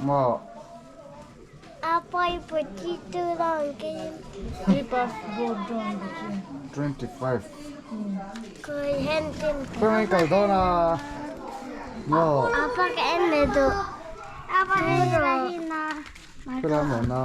Maw? 25 Khawngaih kal dawn a maw? Khawilai maw na?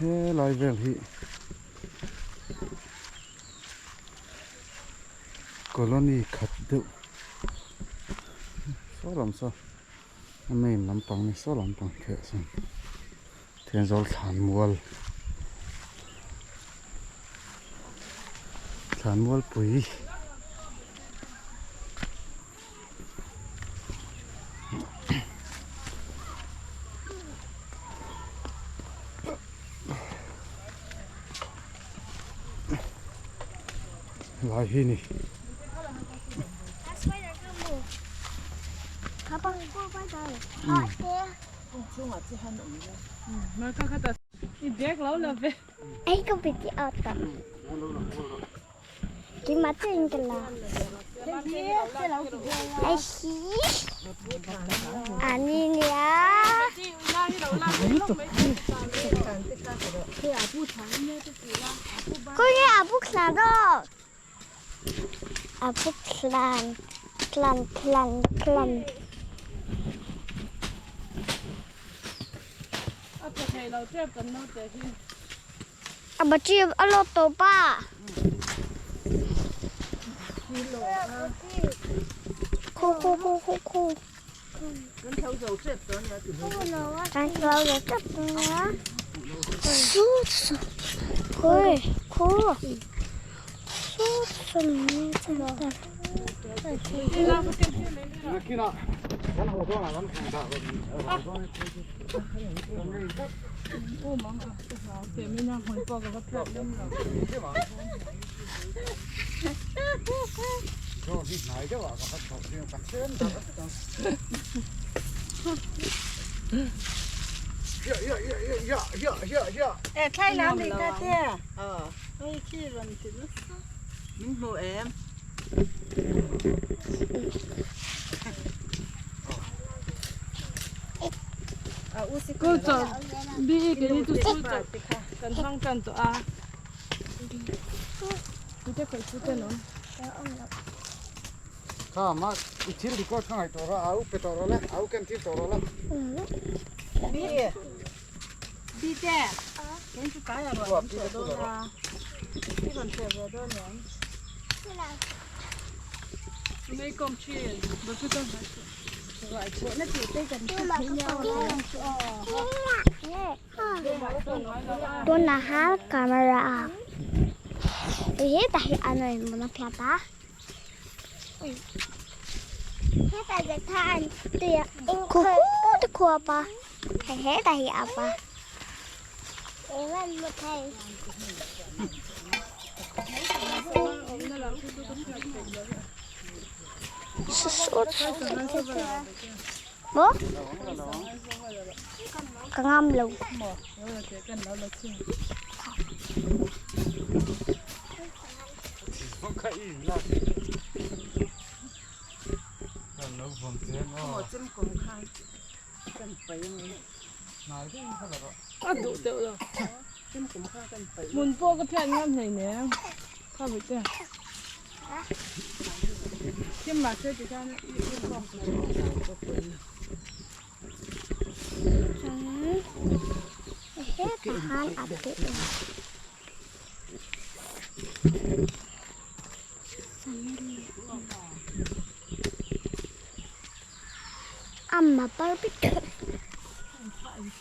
Helai vel hi colony khat deuh saw lam saw a main lampang ni saw lampang theh sawn Thenzawl thlanmual thlanmual pui. Lai hi ni. Kha ma i thil record kha ngaih tawh rawh a au pe tawh rawh la au ken tir tawh rawh la. Tunah hian camera a hetah hi an rawn hmun a phiat a khuap a hetah hi a up a. Maw? Ka ngam lo. A duh deuh lo. Hmun pawh ka phiat ngam hlei nen. Kha vawi te. Kim mahse ti khan i khawm Hetah khan a tih a. Amma parpit.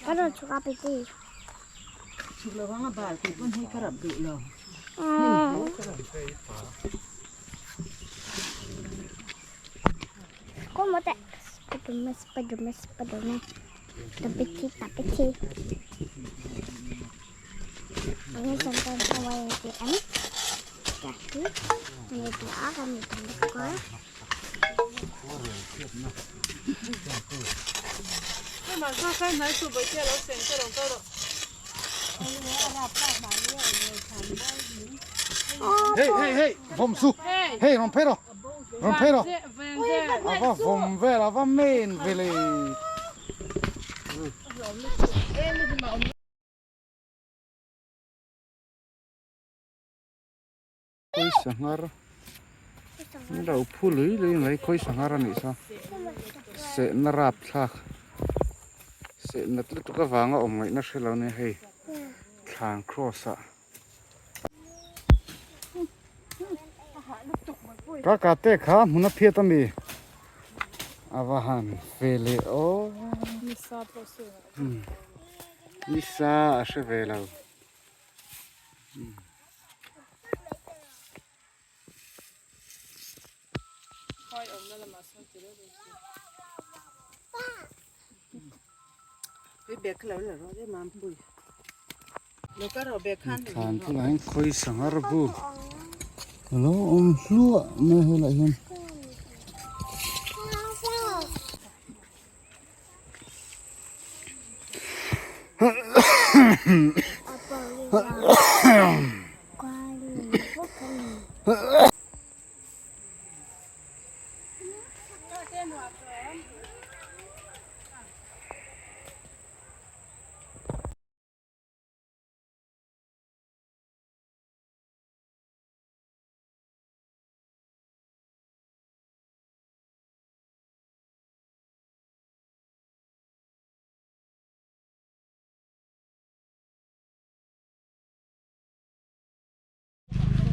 Parang chuka piti. Como te Spiderman, Spiderman, Spiderman. Tapiti, tapiti. Ang isang tawa yung TM. Dati, nandito ako, kami ko. Hey hey hey vawm su hey rawn phei rawh rawn phei rawh a va vawm vel a va men vel e. Khawi sanghar an lo phu lui lui mai khawi sanghar a nih saw sehna rap thlak sehna lutuk avanga awm ngaihna hre lo nia hei. Thlan cross ah Ka ka te kha hmun a phiat ami a va han ve leh aw nisa a hre ve lo. Thlan bulah hian khawi sanghar bu a lo awm hluah mai a helaiah hian.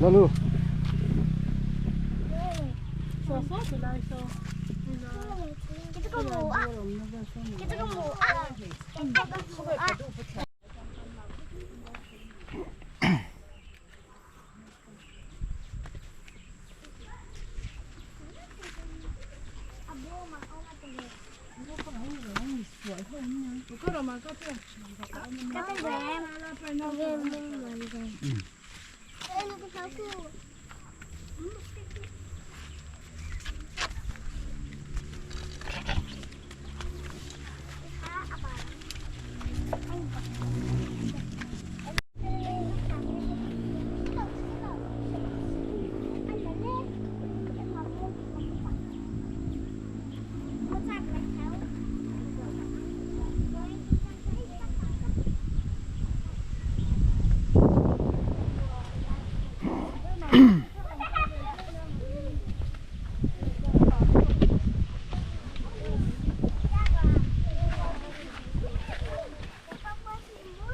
Lalu.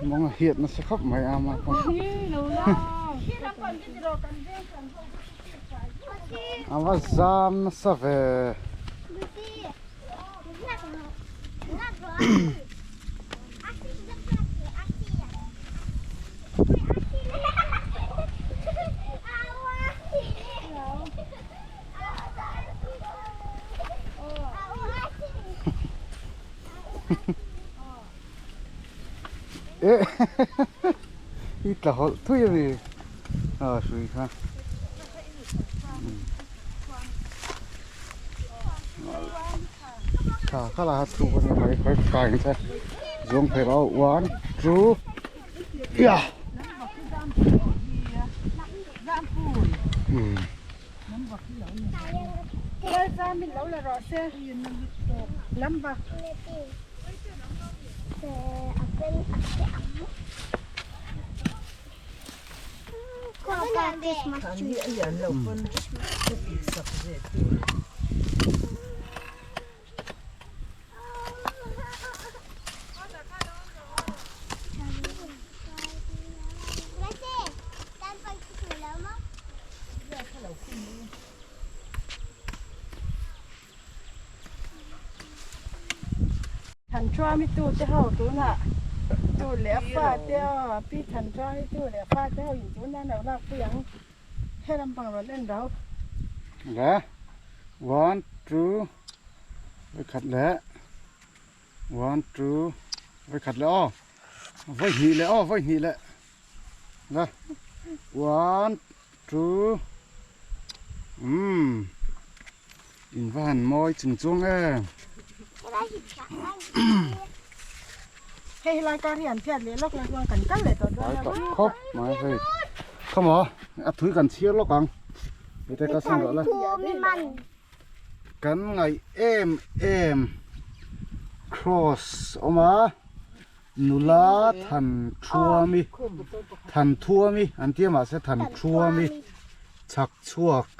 Mawng a hiat nasa khawp mai a ama pawh a va zam nasa ve. Eh i tla hawlh thui a ni a hrui kha tha kha la thu ka ni mai khai kai ni che zuang phei rawh one two ya Thanṭuami tute ho tunah tu leh a fate aw pi Thanṭuami tu leh a fate ho in tunah an lo lakpui ang he lampang rawn en rau. Le one two vawikhat leh one two vawikhat leh aw vawihnih leh aw vawihnih leh le one two umm in va han mawi chung chuang em. Hei helai kar hi an phiat leh lawk la chuan kan kal leh tawh dawn a. Khawp mai hei khawm aw a thui kan chhiar lawk ang hete ka san rawh le kan ngaih em em cross awm a nula than thuami than thuami an tia mahse than thuami chhak chhuak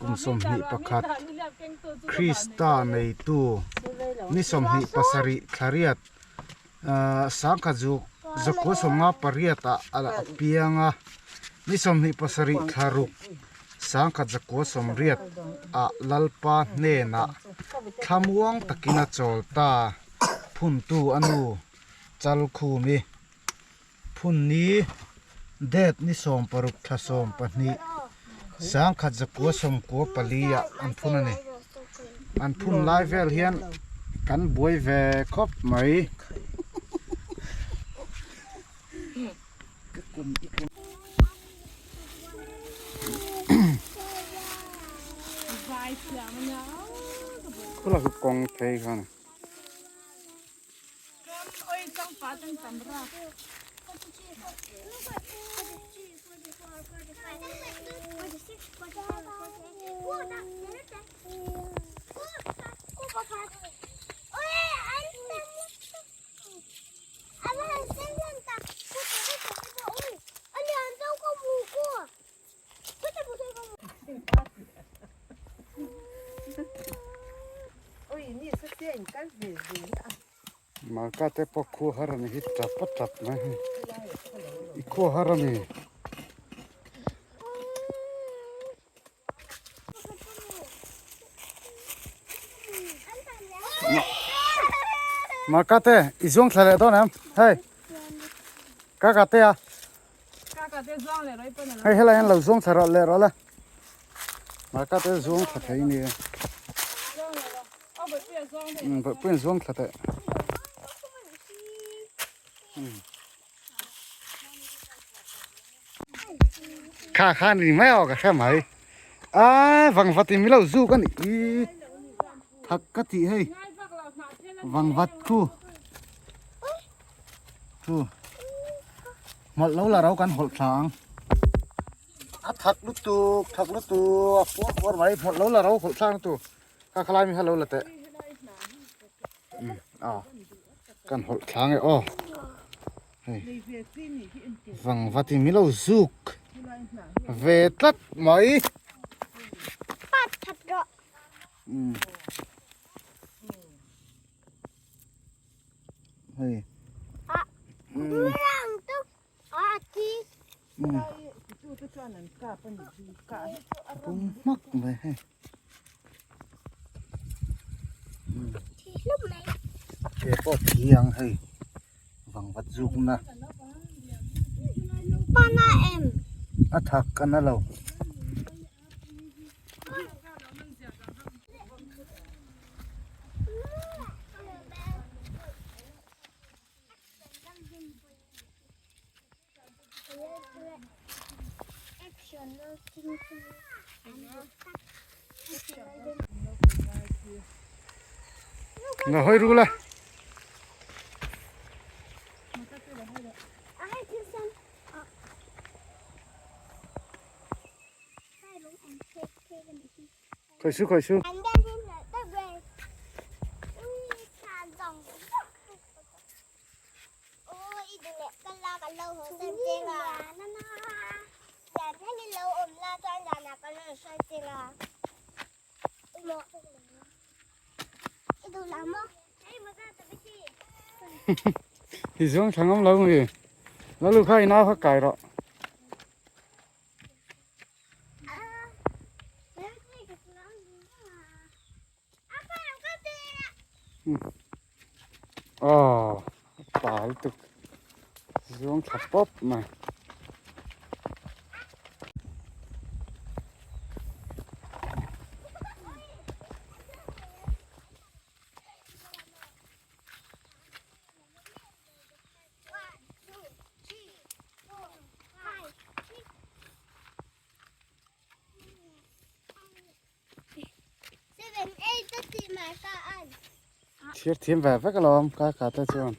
Kum 21 Krista neitu ni 27 thlariat sangkhat zuk Zakua 58 ah a piang a, ni 27 thla ruk sangkhat zakua 80 ah Lalpa hnenah thlamuang takin a chawl ta. Phuntu a nu Chalkhumi phunni date ni 60 thla 12 sangkhat zakua 94 ah an phun a ni. An phun lai vel hian kan buai ve khawp mai. Khula chu kawng phei khan. Marka te pawh khua har a ni hi tap a tap mai hei i khua har a ni. Marka te i zuang thla leh dawn em hei kaka te a hei helai hian lo zuang thla rawh leh rawh le marka te zuang thla thei ni bawihpuiin zuang thla teh Kha kha ni mai aw ka hre mai a vangvat in milo zu ka ni i thak ka ti hei vangvat khu chu hmawlh lo la ro kan hawlh thla ang a thak lutuk thak lutuk a puar puar mai hmawlh lo la ro hawlh thla ang tu kha khalai mi kha lo la teh a kan hawlh thla ang e aw. Hei vangvat in milo zuk ve tlat mai. Pat that rawh. Um. Hei. A. Durang tu a ti. Um. Pum hmak mai hei. Thi hlum mai. Ke pawh thi ang hei. Vangvat zukna. Pana em. A thak a na lo. Nga hawi ru la. Khoi su khoi su. Thì xuống thằng ông lâu gì nó lưu khai nó phát cài rồi Aw a pa lutuk zuang thla pawp mai. Thir thiam ve vek alawm ka ka te chuan.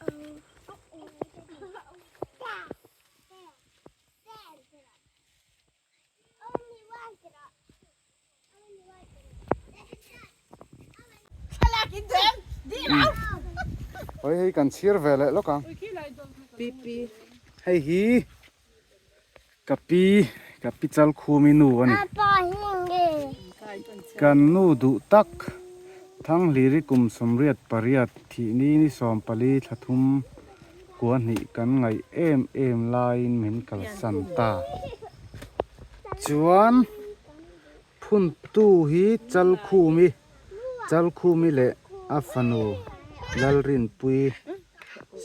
Hei hei kan chhir ve leh lawk ang. Hei hi Ka pi, ka pi Chalkhumi nu a ni. Kan nu duh tak, Thanghliri kum 88 thih ni ni 14 thla thum Kua hnih kan ngaih em em laiin min kalsan ta. Chuan phuntu hi Chalkhumi, Chalkhumi leh a fanu Lalrinpui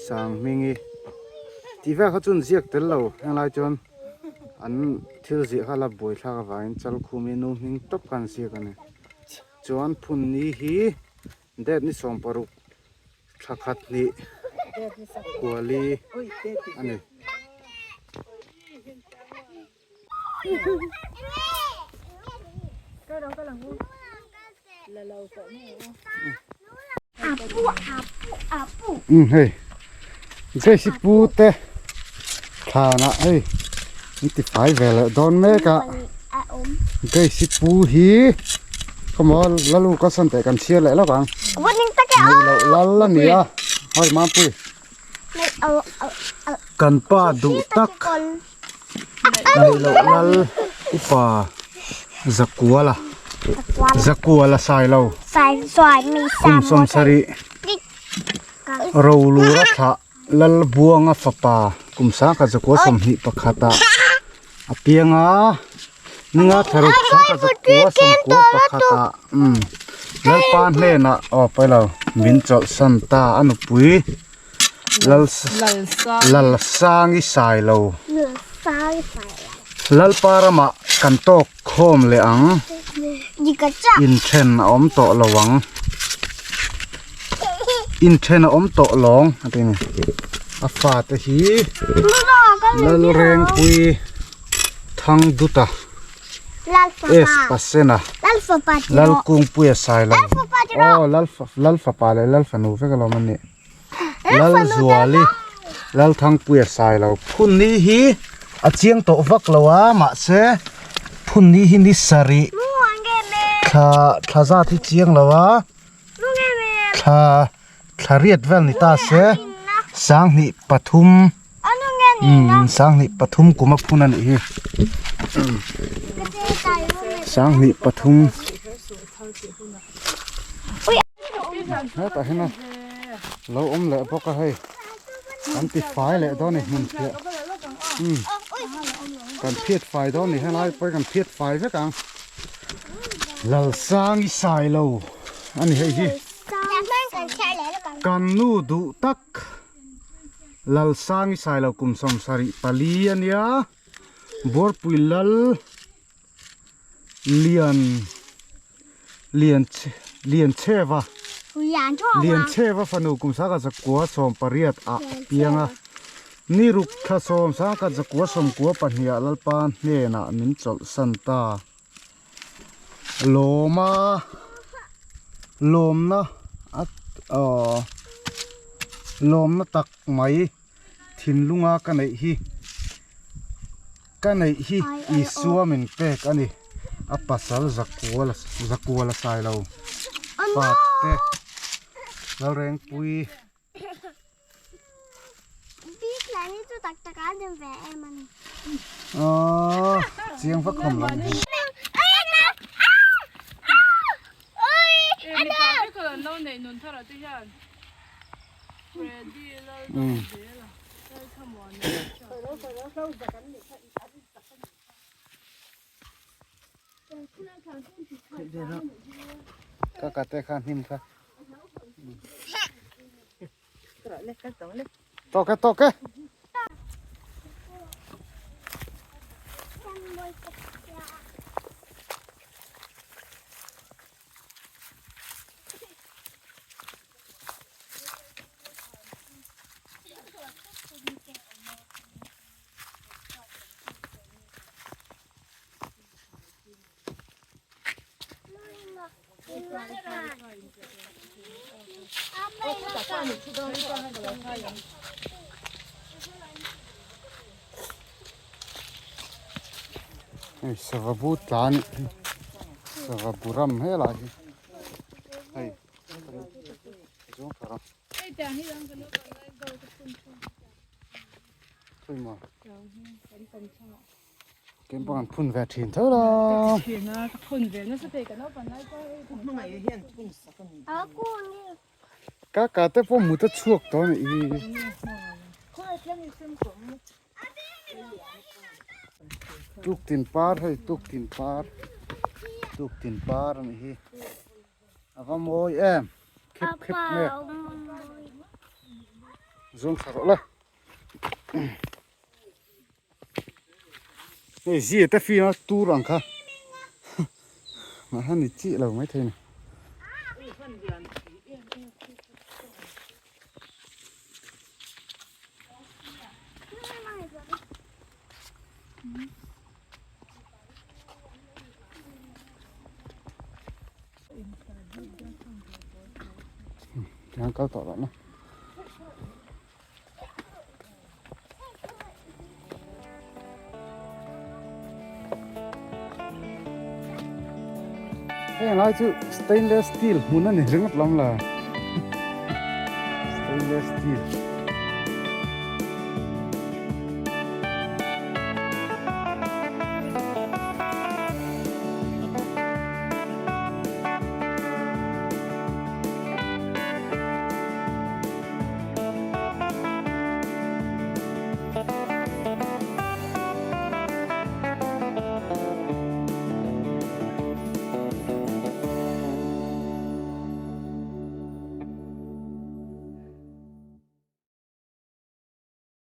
Sanghmingi tih vel kha chu an ziak tel lo. Henglai chuan an thil ziah kha la buaithlak avangin Chalkhumi nu hming tawp kha an ziak a ni. Chuan phunni hi Date ni 16 thla khat hnih kuali a ni. Umm hei Grace pu te thlanah hei an ti fai ve leh dawn mek a Grace pu hi khawmaw lalu ka sawn teh kan chhiar leh lawk ang neih loh lal a ni a hawi Mampui kan pa duh tak neih loh lal upa Zakuala Zakuala Sailo kum sawmsarih Rolura thlah Lalbuanga fapa kum sangkhat zakua 21 ah a piang a, ninga thlaruk sangkhat zakua 91 ah umm Lalpa hnenah aw pailo min chawlhsan ta a nupui Lal Lalsangi Sailo Lalpa ramah kan tawk khawm leh ang inthen a awm tawh lo ang inthen a awm tawh lawng a ti ni a fate hi Lalrengpui Thangduta S Pasena Lalkungpuia Sailo aw Lalfapa leh Lalfanu vek alawm an nih. Lalzuali Lalthangpuia Sailo phunni hi a chiang tawh vak lo a mahse phunni hi ni sarih thla thla zat hi chiang lo a thla thla riat vel ni ta se sanghnih pathum umm sanghnih pathum kum a phun a nih hi sanghnih pathum. Hetah hian lo awm leh bawk a hei kan ti fai leh dawn a ni hmun phiah umm kan phiat fai dawn a ni helai pawh hi kan phiat fai vek ang Lalsangi Sailo a ni hei hi kan nu duh tak Lalsangi Sailo kum 74 a nia Buarpui Lal Lian Lian Lian Chheva Lian Chheva fanu kum sangkhat zakua 18 ah a piang a ni ruk thla sawm sangkhat zakua 92 ah Lalpa hnenah min chawlhsan ta lawma lawmna a aw lawmna tak mai thinlunga ka neih hi. Ka neih hi Isua min pek a ni. A pasal Zakuala Zakuala Sailo fate Lalrengpui. Aww chiang vak khawm lo ni. Umm. Ka ka te kha hnim kha. Tawk e tawk e. Hei sava bu tla a nih hi sava bu ram helai hi hei. Kempang an phun ve thin tho la. Ka ka te pawh mut a chhuak tawh a nih hi. Tuktin par hei tuktin par tuktin par a nih hi a va mawi em khep khep nge zawng thla rawh la hei zia te fiam a tur ang kha mahni chiah lo maithei a ni. Tiang kal tawh loh na. Heng lai chu stainless steel hmun a ni ringawt lam la. Stainless steel.